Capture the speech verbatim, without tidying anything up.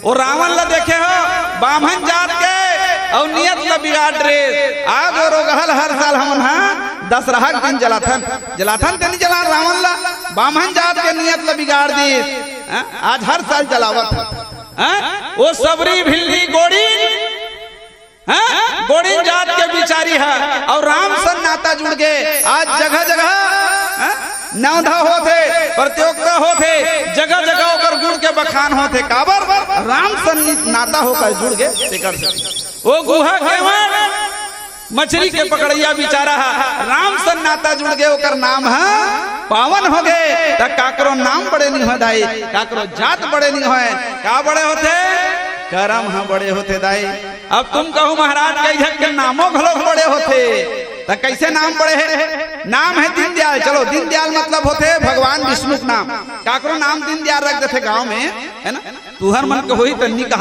ओ रावण ला देखे हो, बाम्हन जात के, अउ नियत ला बिगाड़ डरे। आज ओ रोगहा ल हर साल हमन हा दसरहा के दिन जलाथन। जलाथन ते नी जलान रावण ला, बाम्हन जात के नियत ला बिगाड़ दिस। हाँ? आज हर साल जलावत हन। हाँ? ओ सबरी भिल्ली गोड़िन, हाँ? गोड़िन जात के बिचारी हा, अउ राम सन नाता जुड़ गे। आज जगह जगह, हाँ? नवधा होथे, प्रतियोगिता होथे, जगह जगह ओकर गुण के बखान होथे। काबर? राम सन नाता होकर जुड़ गे, तेकर से। ओ गुहा केवट मछरी के पकड़इया बिचारा हा, राम सन नाता जुड़ गे, ओकर नाम हा पावन हो गे। त काकरो नाम बड़े नी होय दाई, काकरो जात बड़े नी होय। का बड़े होथे? करम हा बड़े होथे दाई। अब तुम कहू महाराज, कई झन के नामो घलो बड़े होथे। त कइसे नाम बड़े हे? नाम हे दीनदयाल। चलो, दीनदयाल मतलब होथे भगवान विष्णु के नाम। काकरो नाम दीनदयाल रख देथे गांव में, है ना? तुहर मन के होही त नी कहा।